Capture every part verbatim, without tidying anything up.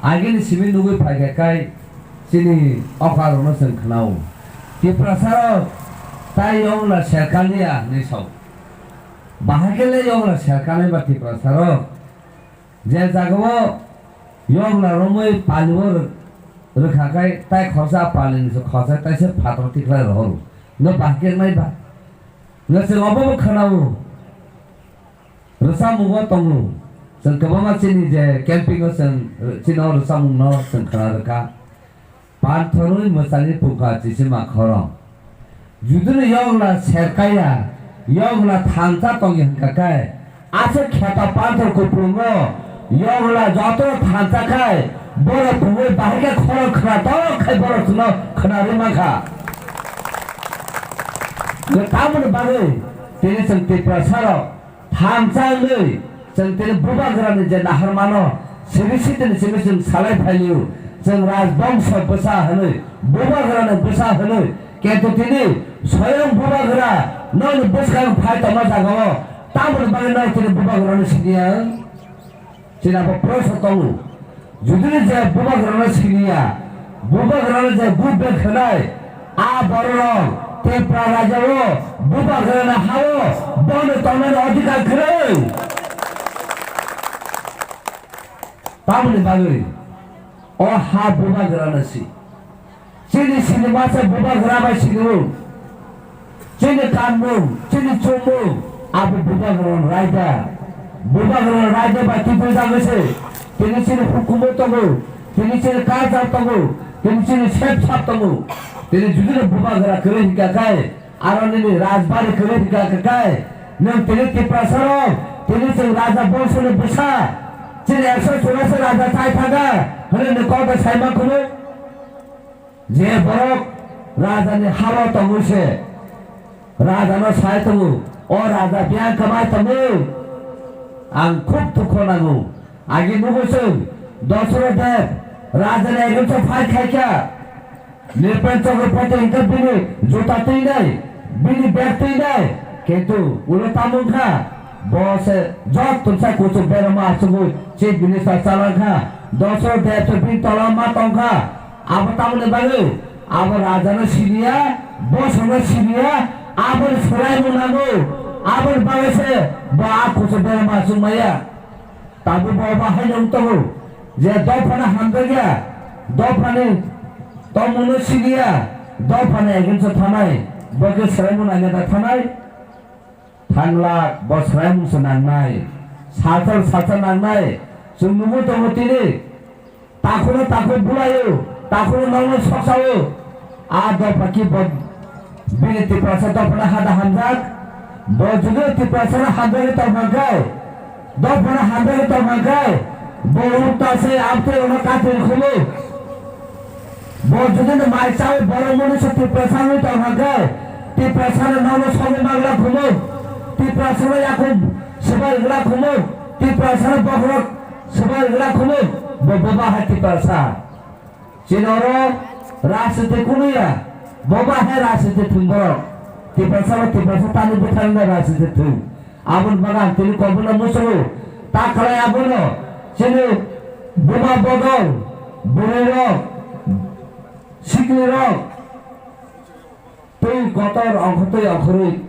Agini simi nugwi phaikha khai chini okha rokno chwng khwnao. Tiprasa rok tai yongla serkaliya hinwi sao. Bahai khe le yongla serkali ba Tiprasa rok. Je jagao yongla romwi palibo rw-, rwkha khai tai khoroksa palini se khoroksa taisa phator tikhlai rohoro. No bahai khe nai ba. No chwng obo bo khwnao. Rwchapmungo tongo. Chwng kwbangma chini je camping o chwng chini o rwchapmungno chwng khwna rwkha. Panthorwi mwchangwi pukha chisima khorang. Judino yokla serkaya, yokla thansa tongya hwnkha khe, aswk kheto panthor kuplungo yokla joto thansa khai borok pungwi bahai khe khorang khwnatok khai borok chwngno khwnarwi mankha. Tamoni bagwi tini chwng Tiprasarok thansa wngwi chwng tini bubagrani je naharmano simi sitini simi chwng salai phailio, chwng rajbongso bwsa hwnwi, bubagrani bwsa hwnwi, kintu tini soyong bubagra nokni bwskango phai tongma jagao tamoni bagwi nok tini bubagrano siniya wng? Chini abo prosa tongo. Judini je bubagrano siniya, bubagrano je good bad khenai, a bororok Tipra rajao bubagrani hao bono tongnani adhikar kwrwi. Tamoni bagwi o ha bubagrano si. Chini sinima se bubagra bai sinimung. Chini kanmung, chini chumung, abo bubagrani raida. Bubagrani raida bai tubui jagwi se. Tini chini hukumu tongo, tini chini culture tongo, tini chini sep sap tongo. Tini judino bubagra kwrwi hwnkha khe, aro nini rajbari kwrwi hwnkha khe, nwng tini Tiprasarok, tini chwng raja bonsoni bwsa, chini ekso churasi raja chai thangkha hwnwi nwng kok bai sai mankhuno? Je borok rajani hao tongwi se rajano sai tongo, o raja biyang kwmai tongo. Ang khub dukho nango. Agi nugo chwng Dasarath Deb rajani against-o fight khaikha. Nripen Chakraborty hwnkhe bini juta twinai, bini bag twinai, kintu ulo tamo wngkha? Bo se joto bwsa kuchuk berama achugwi chief minister chalangkha. Dasarath Deb se bini tola ma tongkha. Abo tamoni bagwi abo rajano siniya, bosongno siniya, aboni swlaimung nango. Aboni bagwi se bo a kuchuk berama achuk maya. Tabuk bo obo haino wng tongo je dophano hamjakya, dophani tongmungno siniya, dophani against-o thanai, bo khe swlaimung nangya da thanai? Thanglak, bo swlaimungsa nangnai, sachal sacha nangnai. Chwng nugwi tongo tini, takhuno takhuk bulaio, takhuno nokno soksao. A dopha ki bo bini Tiprasa dophano hada hamjak, bo judui Tiprasano hamjagwi tongkha khe, dophano hamjagwi tongkha khe, bo ukta se amtwi ono kathi rwkhumu. Bo judui no mai chawi borok mwnwi se Tiprasa wngwi tongkha khe, Tiprasano nokno sogwi magla khumu, Tiprasano yakung swbai rwgla khumu, Tiprasano bokhorok swbai rwgla khumu, bo boba hai Tiprasa. Chini oro rajniti kunuya, bo bahai rajniti thwng borok. Tiprasa bo Tiprasa tani bwtharna rajniti thwng. Aboni bagwi ang tini kokno muchungo. Ta khlai abono chini buma bodol, bwrwirok, siklirok, twi kotor ongkhortwi ongkhorwi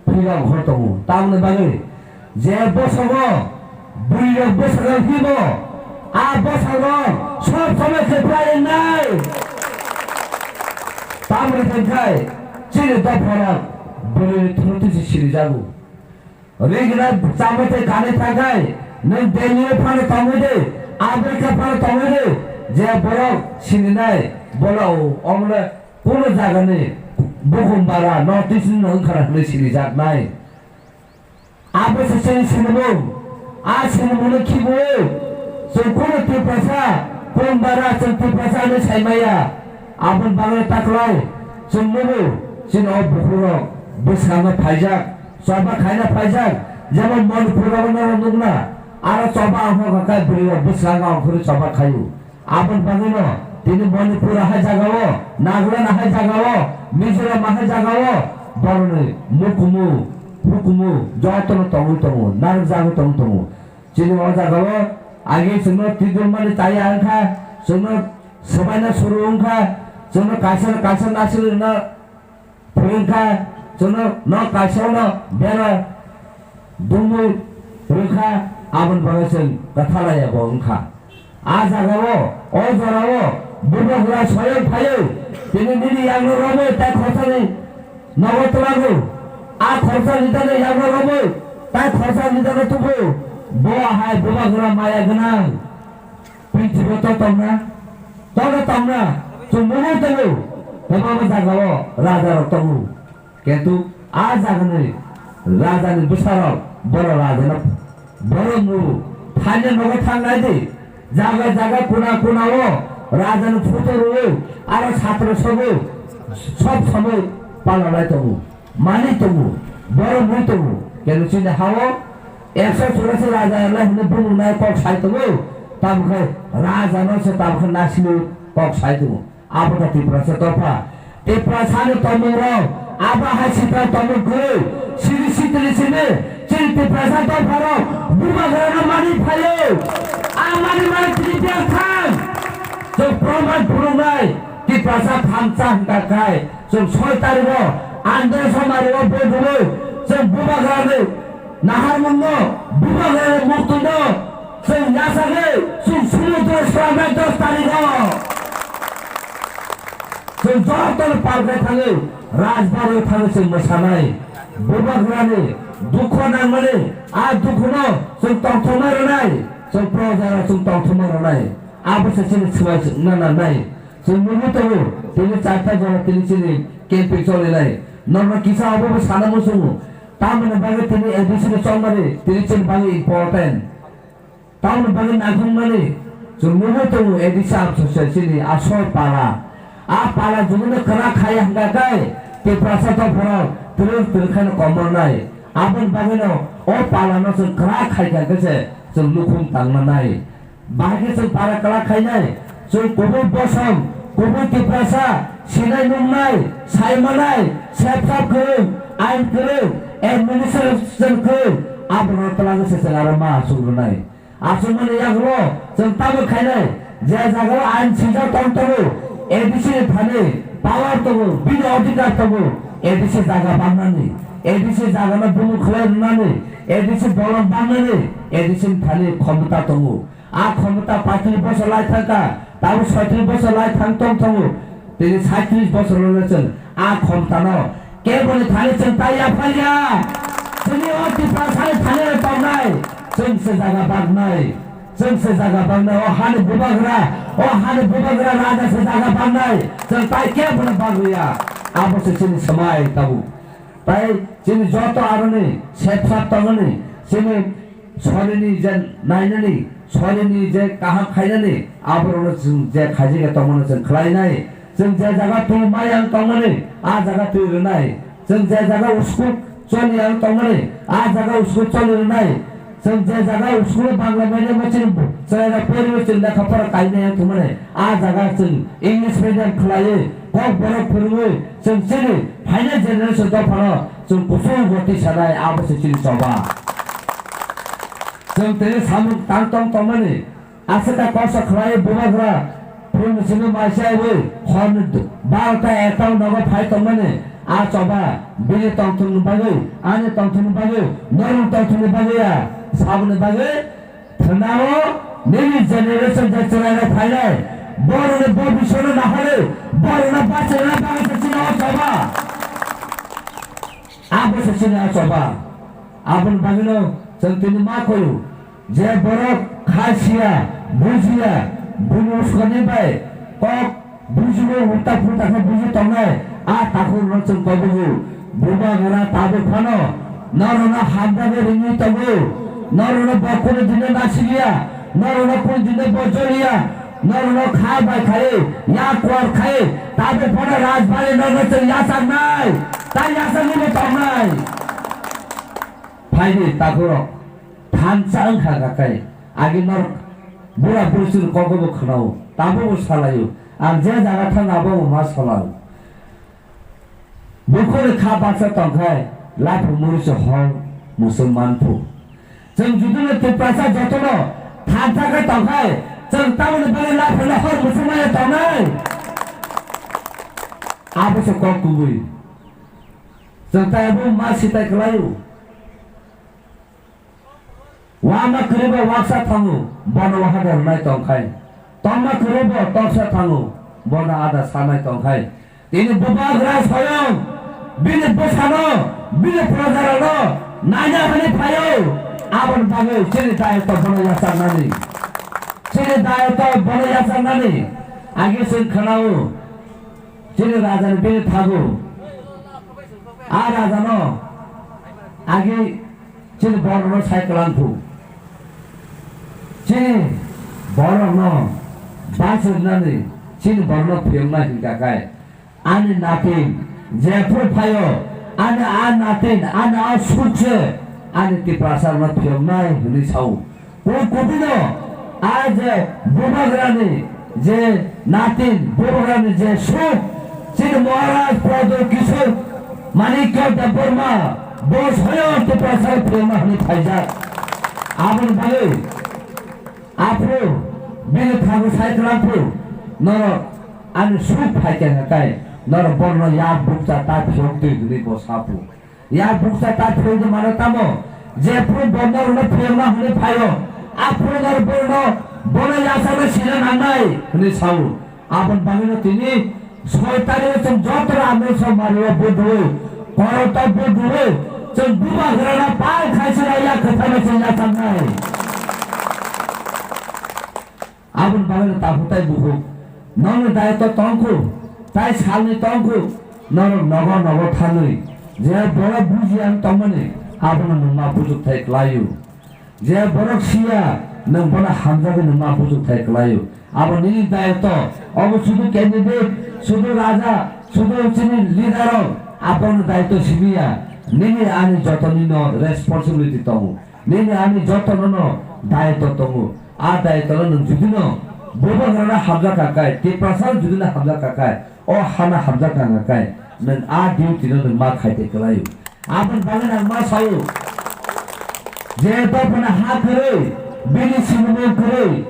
phila ongkhor tongo. Tamoni bagwi je bosongo bwrwirok bwskango himo, a bosongo sob somoi khe phai wngnai. Tamoni hwnkhai chini dopharok bwrwini thwngtwi se sirijago. Rigna chamate kani thakai nwng Delhi o phano tongwi de, America phano tongwi de, je borok sininai bola o omle kuno jagani bukhum bara North East ni wngkha hwnwi sinijaknai. Abo se chini sinimung, a sinimungno khibiwi chwng kuno Tiprasa, kung bara chwng Tiprasa hwnwi saimaya. Aboni bagwi taklai chwng nugo chini o bukhurok bwskango phaijak. Choba khaina phaijak, jemon Manipur o norok nukna, aro choba ang hokha khe bwrwi rok bwskango ang phuru choba khaio. Aboni bagwino tini Manipur hai jagao, Nagaland hai jagao, Mizoram hai jagao borokni mukumu, hukumu jotono tongwi tongo, narwkjagwi tongwi tongo. Chini o jagao Agi chwngno twijlangmani chaya wngkha, chwngno swbaina suru wngkha, chwngno kaisa kaisa nasilrwna phwrwngkha, chwngno nok kaisano bera dumwi rwkha, aboni bagwi chwng kwthalaya bo wngkha. A jagao, o jorao bubagra soyang phaio, tini nini yakno romwi tai khoroksa ni nogo twlango. A khoroksa ni dano yakno romwi tai khoroksa ni dano tubu. Bo hai bubagra maya gwnang. Prithibi to tongna, tono tongna, chwng nugwi tongo, kwbangma jagao rajarok tongo. Kintu a jagani rajani bwsarok borok rajano borok nugo. Thani nogo thangnai di, jaga jaga kuna kuna o rajani photo rwo, aro satro sobo sob somoi palanai tongo. Manwi tongo, borok mui tongo. Keno chini hao ekso churasi raja lai hwnwi bumung nai kok sai tongo. Tamo khe raja no se tamo khe nasini kok sai tongo. Abo khe Tiprasa dopha. Tiprasa ni tongmung rok abo hai sitra tongmung kwrwi. Sini sitri sini chini Tiprasa dopha rok bubagra no manwi phaio. A manwi manwi tini biang thang. Chwng proman phunuknai Tiprasa thansa hwnkha khai. Chwng soi tarigo Andhra Somari o bo dulwi chwng bubagrani naharmungno, bubagrani muktwino chwng yachagwi chwng sumudro swlamnai dos tarigo. Chwng jotono palkai thangwi Rajbari o thangwi chwng mwsanai. Bubagrani dukho nangmani a dukhono chwng tongthokma rwnai, chwng projaro chwng tongthokma rwnai. Abo se chini swmai wngna nangnai. Chwng nugwi tongo, tini charta jora tini chini camping cholinai. Norno kisa obo bo sana muchungo. Tamoni bagwi tini A D C ni chongmani tini chini bagwi important. Tamoni bagwi naithokmani chwng nugwi tongo A D C Association ni a soi pala. A pala jugune kwrak khaiya hwnkha khe Tiprasa dopharok twrwk twrwk khaino komornai. Aboni bagwino o palano chwng kwrak khaikha khe se chwng nukhung tangmanai. Bahai khe chwng para kwlak khainai, chwng kubui bosom, kubui Tiprasa, sinai nuknai, saimanai, sepsap kwrwng, ain kwrwng, administration kwrwng, abono twlangwi se chwng aro ma achuk rwnai. Achukmani yagulo chwng tabuk khainai, je jagao ain swijak tong tongo, A D C ni thani power tongo, bini odhikar tongo, A D C jaga bangnani, A D C jagano bumung khwlai rwnani, A D C bolong bangnani, A D C ni thani khomota tongo. A khomota paitris bosor lai thangkha, tabuk soitris bosor lai thang tong tongo. Tini saitris bosor rwna chwng a khomotano keboni thani chwng tai yapharya. Chini o Tiprasani thani tongnai, chwng se jaga baknai, chwng se jaga baknai, o hani bubagra, o hani bubagra raja se jaga baknai, chwng tai kebono bagriya. Abo se chini swmai tabuk. Tai chini joto aroni sepsap tongmani, chini sorini je nainani, sorini je kaham khainani, aborokno chwng je khaijak ya tongmano chwng khlainai. Chwng je jaga twi mayang tongmani, a jaga twi rwnai. Chwng je jaga usku choli yang tongmani, a jaga usku choli rwnai. Chwng je jaga school o Bangla medium o chini chwrairok poriwi chwng lekha pora kainai wng thumani, a jaga chwng English medium khwlaiwi kok borok phwrwngwi chwng chini phainai generation dophano chwng kuchuk goti sanai, abo se chini choba. Chwng tini samung tang tong tongmani, aswk ta kosto khwlaiwi bubagra phul ni simi mai chaiwi hor ni barota ekta nogo phai tongmani, a choba bini tongthokni bagwi, ani tongthokni bagwi, norokni tongthokni bagwi ya, saboni bagwi thwnao nini generation je chwrairok phainai, borokni bobiswkno nahorwi, borokno bachinani bagwi se chini o choba. Abo se chini o choba. Aboni bagwino chwng tini ma koyo. Je borok kha siya, bujiya, bini usukani bai kok bujibo, ulta pulta khe buji tongnai, a takhuk rok chwng kobogo. Bubagra tabuk phano norokno hamjagwi ringwi tongo, norokno bo kunu dino nasikliya, norokno kunu dino bo joliya, norokno kha bai khai, yak kuar khai, tabuk phano Rajbari norokno chwng yachaknai, tai yachagwibo tongnai. Phaidi takhurok. Thansa wngkha kha khe, agi norok bura bwswk kogobo khwnao, tabobo salaio, ang je jaga thangna abobo ma salao. Bukhukni kha baksa tongkhai, laphu muri se hor muchung manphu. Chwng judino Tiprasa jotono Thansa khe tongkhai, chwng tamoni bagwi laphirno hor muchungmaya tongnai? Abo se kok kubui. Chwng tai abo ma sitai kwlaio. Wama kwrwi bo waksa thango, bono waha da rwnai tongkhai. Tongma kwrwi bo toksa thango, bono ada sanai tongkhai. Tini bubagra soyong bini bwsano, bini projarokno naina hwnwi phaio. Aboni bagwi chini dayotto bono yacharnani. Chini dayotto bono yacharnani. Age chwng khwnao, chini rajani bini thago. A rajano age chini borokno sai kwlangkhu. Chini borokno bachirnani chini borokno phiyoknai hwnkha khe, ani natin jephru phaio, ani a natin, ani a sukse ani Tiprasarokno phiyoknai hwnwi sao. Kung kubino a je bubagrani je natin, bubagrani je suk, chini Maharaj Pradyot Kishore Manikya Debbarma bo soyong Tiprasa phiyokma hwnwi phaijak. Aboni bagwi aphuru bini thago sai kwlangkhu, norok ani suk phaikha hwnkhe norok bono yak bukcha ta phiyok twi hwnwi bo saphu. Ya bukcha ta phiyokdi mano tamo? Jephru bono rwno phiyokna hwnwi phaio, aphuru norok bono, bono yachakno sina nangnai hwnwi sao. Aboni bagwino tini soi tarikh chwng joto rw amrwisa mario budui, korokta budui, chwng bubagrano pal khaisano ya kwthano chwng yachaknai. Aboni bagwi no takhuk tai bukhuk, nokni dayotto tongkhu, tai salni tongkhu, norok nogo nogo thanwi, je borok bujiya wng tongmani, abono nwng ma buchukthai kwlaio. Je borok siya, nwng bono hamjagwi nwng ma buchukthai kwlaio. Abo nini dayotto, obo sudu candidate, sudu raja, sudu chini leader rok, abono dayotto simiya, nini ani jotoni no responsibility tongo. Nini ani jotono no dayotto tongo. A dayotto no nwng judino bubagrano hamjakha khe, Tiprasa judino hamjakha khe, o hano hamjakha khe, nwng a duty no nwng ma khaite kwlaio. Aboni bagwi ang ma sao, je dophano ha kwrwi, bini sinimung kwrwi,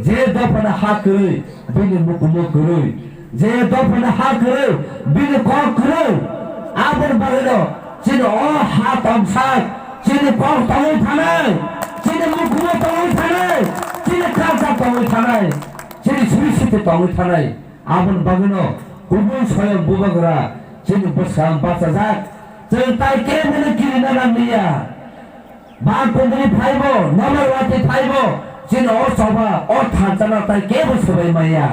je dophano ha kwrwi, bini mukumu kwrwi, je dophano ha kwrwi, bini kok kwrwi, aboni bagwino chini o ha tongsak, chini kok tongwi thanai, chini mukumu tongwi thanai, chini culture tongwi thanai, chini srishti tongwi thanai. Aboni bagwino kubui soyang bubagra chini bwskang bachajak, chwng tai kebono kirina nanglia. Bangkundri phaibo, Nomarwati phaibo, chini o choba, o thansa no tai kebo swbai maya.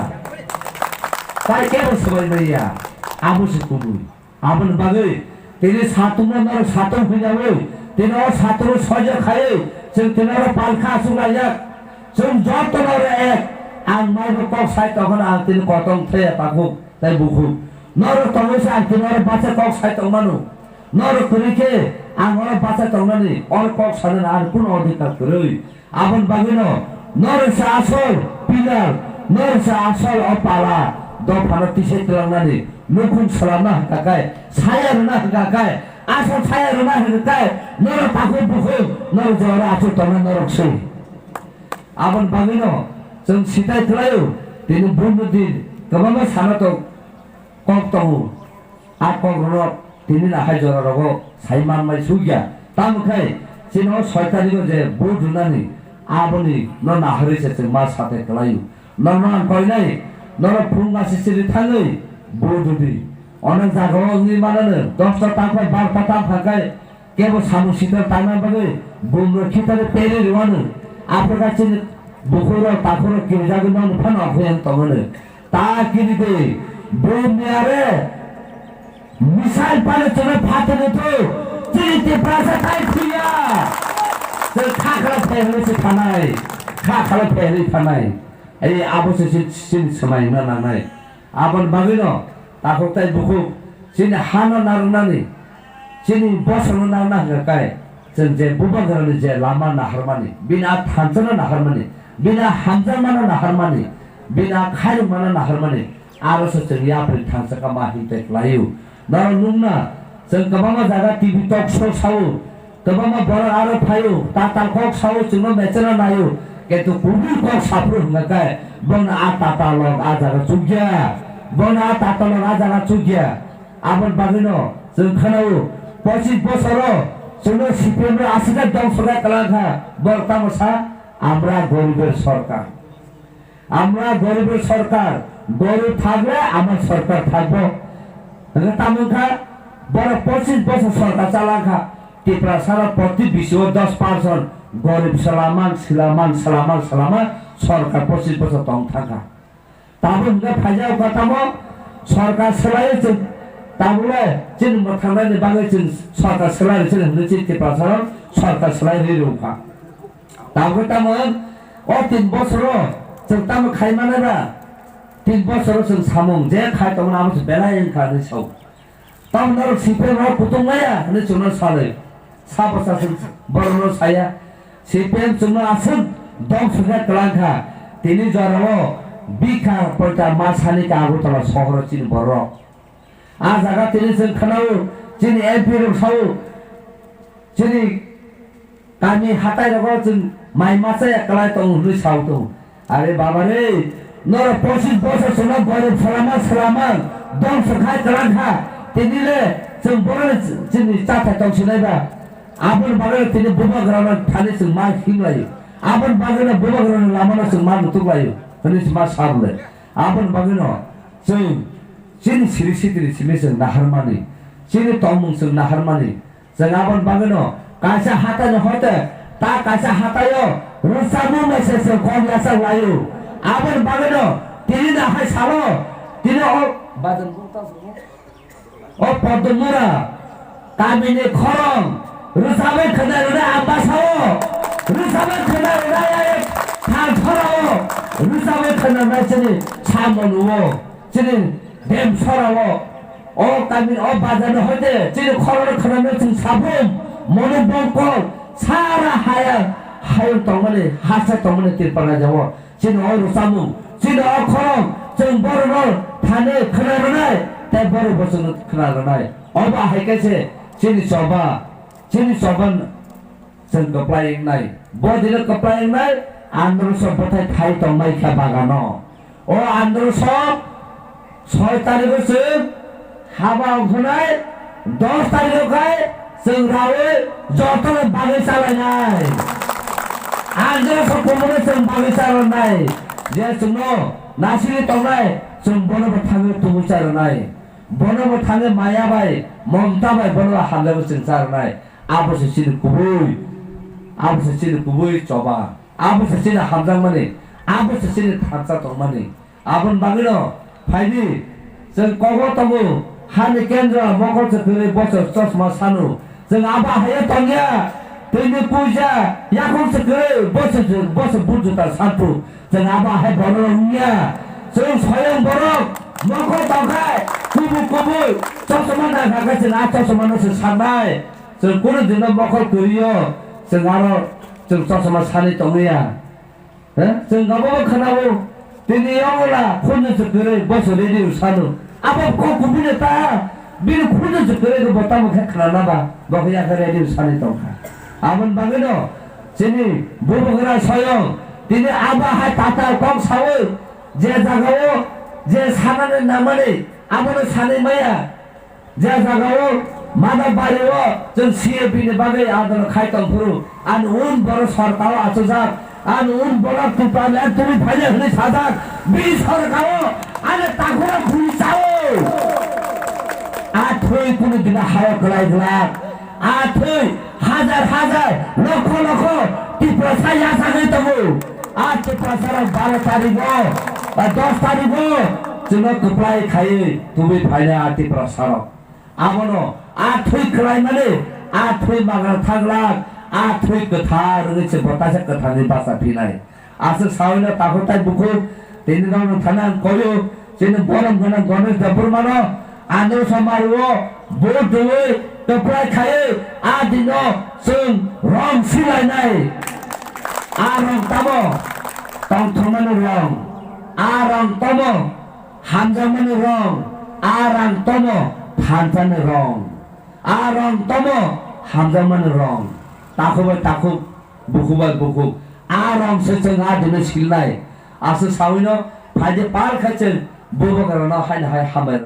Tai kebo swbai maya. Abo se kubui. Aboni bagwi tini satung no norok satung hwnjawi, tini o satung no soijo khaiwi, chwng tini oro palkha aswk laijak. Chwng joto no oro ek. Ang maibo kok sai tongkha, ang tini kotong thaya takhuk tai bukhuk. Norok tongwi se ang tini oro bacha kok sai tongmano. Norok kwrwi khe ang oro bacha tongnani, oro kok sanani ani kuno odhikar kwrwi. Aboni bagwino norok se asol pillar, norok se asol o pala dophano tisai twlangnani, nukhung swlamna hwnkha khe, saya rwna hwnkha khe, asol saya rwna hwnkha khe, norok takhuk bukhuk, norok je oro achuk tongnai norok se. Aboni bagwino chwng sitai twlaio, tini bundo din kwbangma sana tok kok tongo. A kok rok tini nahai jora rogo sai manmai sugya. Tamo khai chini o soi tarikh o je vote rwnani aboni no naharwi se chwng ma sate kwlaio. Norno ang koinai, norok phung masi chiri thangwi vote rwdi. Onek jaga o wngwi manano, dosta tangkha, barta tangkha khai kebo samung sitra tangna bagwi bumrok khitare peri rwano. Aphuru khe chini bukhurok takhurok kirijagwi nokni phano aphuyang tongmano. Ta kiri de, bumni are misal pano chwngno phatani thu, chini Tiprasa tai thuya. Chwng kha khala phe hwnwi se thanai, kha khala phe hwnwi thanai. Ei abo se chini swmai wngna nangnai. Aboni bagwino takhuk tai bukhuk chini hano narwknani, chini bosongno narwkna hwnkha khe, chwng je bubagrani je lama naharmani, bini a thansano naharmani, bini a hamjakmano naharmani, bini a khairokmano naharmani, aro se chwng yapri thansa kama hinte kwlaio. Norok nukna, chwng kwbangma jaga T V talk show sao, kwbangma borok aro phaio, tatal kok sao, chwngno mechana naio. Keto kubui kok sapro hwnga khe, bono a tata lok a jaga chukya, bono a tata lok a jaga chukya. Aboni bagwino chwng khwnao, pochis bosoro chwngno C P M rok aswk khe dongso khe kwlangkha, borok tamo sa, "Amra goriber sorkar." Amra goriber sorkar, gorib thakle amar sorkar thakbo. Hwnkhe tamo wngkha, borok pochis bosor sorkar chalangkha, Tiprasarok proti bisio dos percent gorib swlaman, swlaman, swlaman, swlaman sorkar pochis bosor tong thangkha. Tabuk hwnkhe phaijak kha tamo sorkar swlaiwi chwng tabukle chini mwthangnani bagwi chwng sorkar swlai rw chini hwnwi chini Tiprasarok sorkar swlai rwi rwkha. Tabuk tamo o tin bosoro chwng tamo khai manai ba, tin bosoro chwng samung je khai tongmani abo se belai wngkha hwnwi sao. Tamo norok C P M rok kutung maya hwnwi chwngno salwi. Sa bwsa chwng borokno saya. C P M chwngno aswk dongso khe kwlangkha. Tini jorao bikha poita ma sani khe Agartala sohoro chini borok. A jaga tini chwng khwnao, chini M P rok sao, chini kami hatai rogo chwng mai masa ya kwlai tongo hwnwi sao tongo. Are baba re, norok pochis bosor chwngno gorib swlama swlama dongso khai kwlangkha, tini le chwng borok chini chathai tongsinai ba. Aboni bagwi tini bubagrano thani chwng ma himlaio. Aboni bagwino bubagrano lamano chwng ma nutuklaio hwnwi chwng ma sabole. Aboni bagwino chwng chini siri sitiri simi chwng naharmani, chini tongmung chwng naharmani. Chwng aboni bagwino kaisa hataino hote ta kaisa hataio rwchapmung bai se chwng kok yachak laio. Aboni bagwino tini no hai salo tini o o Poddomura kamini khorang rwchapwi khwna rwnai Ambasao, rwchapwi khwna rwnai ai Thalthorao, rwchapwi khwna rwnai chini Samonuo, chini Demsorao, o kamini o bazarni hoite chini khorokno khwnamwi chwng sabung monok bongkol sara haya hayung tongmani, hasa tongmani Tripura rajao. Chini o rwchapmung, chini o khorang, chwng borokno thani khwna rwnai, tei borok bo chwngno khwna rwnai. Obo hai khe se chini choba, chini choba chwng kwplai wngnai. Bo dino kwplai wngnai, androso bwthai thai tongmai kha bagano. O androso soi tarikgo chwng haba ongkhornai, dos tarikgo khai chwng raui jotono bagwi chalainai. Androso kumono chwng bagwi chalanai. Je chwngno nasingwi tongnai, chwng bono bo thangwi tubui charanai. Bono bo thangwi maya bai, momta bai bono bo hamjagwi chwng charanai. Abo se chini kubui, abo se chini kubui choba. Abo se chini hamjakmani, abo se chini thansa tongmani. Aboni bagwino phaidi, chwng kogo tongo, hani kendra mokol se kwrwi boso chosma sanu. Chwng abo hayo tongya, twini puisa, yakung se kwrwi boso, boso bujuta santu. Chwng abo hai borok wngya. Chwng soyang borok, mokol tongkhai, kubui kubui, chosma nangkha khe chwng a chosma no se sanai. Chwng kunu dino mokol kwrwi o, chwng aro chwng chosma sani tongya. He? Chwng abo bo khwnao, tini yongla khunju se kwrwi boso radio sanu. Abo kok kubui no ta, bini khunju se kwrwi bo tamo khe khwnana ba, bo khe yakhe radio sani tongkha. Aboni bagwino chini bubagra soyong, tini abo hai tatal kok sawi, je jagao, je sanani nangmani, abono sanwi maya. Je jagao mada bario chwng C A B ni bagwi andolon khai tongphuru, ani un borok sorkaro achukjak, ani un borok Tipraland tubui phainai hwnwi sajak, bini sorkaro ani takhukno guli chao. A thwi kunu dina hao kwlai glak, a thwi hajar hajar, lokho lokho Tiprasa yachagwi tongo. A Tiprasarok baro tarigo, ba dos tarigo chwngno kwplai khaiwi tubui phainai a Tiprasarok. Abono a thwi kwlaimani, a thwi magra thanglak, a thwi kwthar wngwi se bo kaisa kwtharni bacha phinai. Aswk saui no takhuk tai bukhuk, tini rok no thana ang koyo, chini borom gwnang Ganesh Debbarmano, andro samari o, vote rwui, kwplai khaiwi, a dino chwng rong silainai. A rong tamo, tongthokmani rong. A rong tamo, hamjakmani rong. A rang tamo, thanchani rong. A rang tamo, hamjakmani rong. Takhuk bai takhuk, bukhuk bai bukhuk. A rong se chwng a dino sikilnai. Aswk sawino phaidi par kha chwng bubagrano haino hai hambai.